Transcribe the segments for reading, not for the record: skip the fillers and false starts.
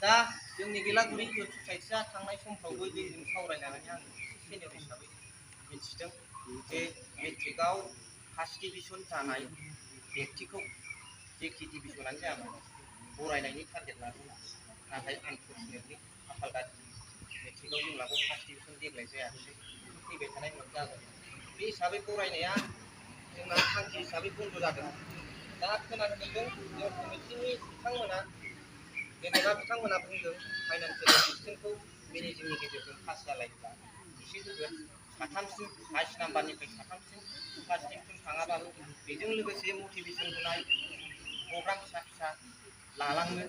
दा जोंनि गेलागुरि इउथ ससाइटिया थांनाय समफ्रावबो जों सावरायनानै आं सेनियर हिसाबै मिथिदों जे मेट्रिकआव फार्स्ट डिभिजन जानाय व्यक्तिखौ जेखि डिभिजनानो जाया मानो बरायनायनि टारगेट लादों। नाथाय आनफर्चुनेटलि खाफाल गाज्रि मेट्रिकआव जोंनाबो फार्स्ट डिभिजन देग्लाय जायाखिसै फैबाय थानाय उनाव जागोन। बे हिसाबै बरायनाया जोंना थांखि हिसाबै बन्द' जादों। दा खोनानो मोनदों जों कमिटिनि बिथांमोना जेनेबा बिथांमोना बुंदों फाइनान्सियेल एसिस्टेन्टखौ मेनेजिंनि गेजेरजों पास जालायोब्ला एसे होगोन साथामसिम 22 नाम्बारनिफ्राय साथामसिम फार्स्ट डिभिजन थाङाबाबो बेजों लोगोसे मटिभेसन होनाय प्रग्राम फिसा फिसा लालांनो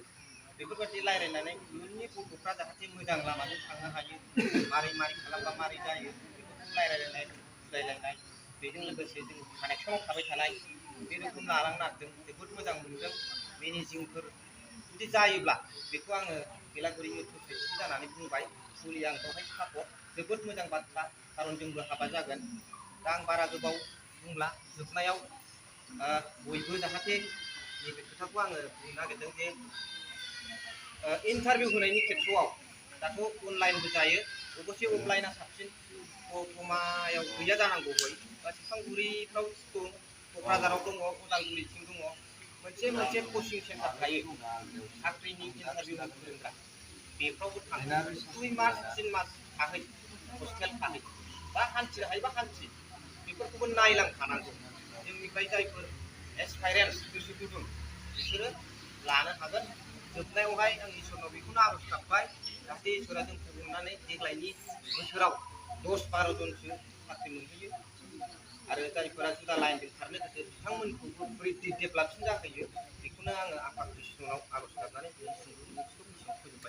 बेफोरबायदि रायज्लायनानै इयुननि गथ'फ्रा जाहाथे मोजां लामाजों थांनो हायो मारै मारै खालामबा मारै जायो बेफोरखौ रायज्लायनाय बुजायलायनाय बेजों लोगोसे जों कानेक्सनाव थाबाय थानाय बे रोखोम लालांनो नागिरदों। जोबोद मोजां मोनदों मेनेजिंफोर जुदि जायोब्ला बेखौ आङो गेलागुरि इउथ ससाइटि जानानै बुंबाय फुलि आं बेवहाय सापर्ट जोबोद मोजां बाथ्रा खारन जोंबो हाबा जागोन। दा आं बारा गोबाव बुंला जोबनायाव बयबो जाहाथे नैबे खोथाखौ आङो बुंनो नागिरदों जे इन्टारभिउ होनायनि खेथ्रआव दाथ' अनलाइनबो जायो अबयसे अफलाइना साबसिन दतमायाव गैया जानांगौ बै सेरफांगुरिफ्राव दं क'क्राझाराव दङ उदालगुरिथिं दङ मोनसे कचिं सेन्टार थायो साख्रिनि इन्टारभिउ होग्रा बेफ्रावबो थाङो 2 मास 3 मास थाहै हस्टेल थाहै बा हान्थिनो हायोबा हान्थि बेफोरखौबो नायलांखानांगौ। जोंनिफ्राय जायफोर एसपाइरेन्स गोसो गुदुं बिसोरो लानो हागोन। जोबनायावहाय आं इसोरनाव बेखौनो आर'ज गाबबाय जाहाथे इसोरा जोंखौ अननानै देग्लायनि बोसोराव 10-12 जनसो साख्रि मोनहोयो आरो जायफोरा जुदा लाइनजों खारनो गोसो बिथांमोनखौबो बोरै डेभेलपसिन जाहैयो बेखौनो आङो आफा कृष्णनाव आर'ज गाबनानै सुंद'यै फोजोबबाय।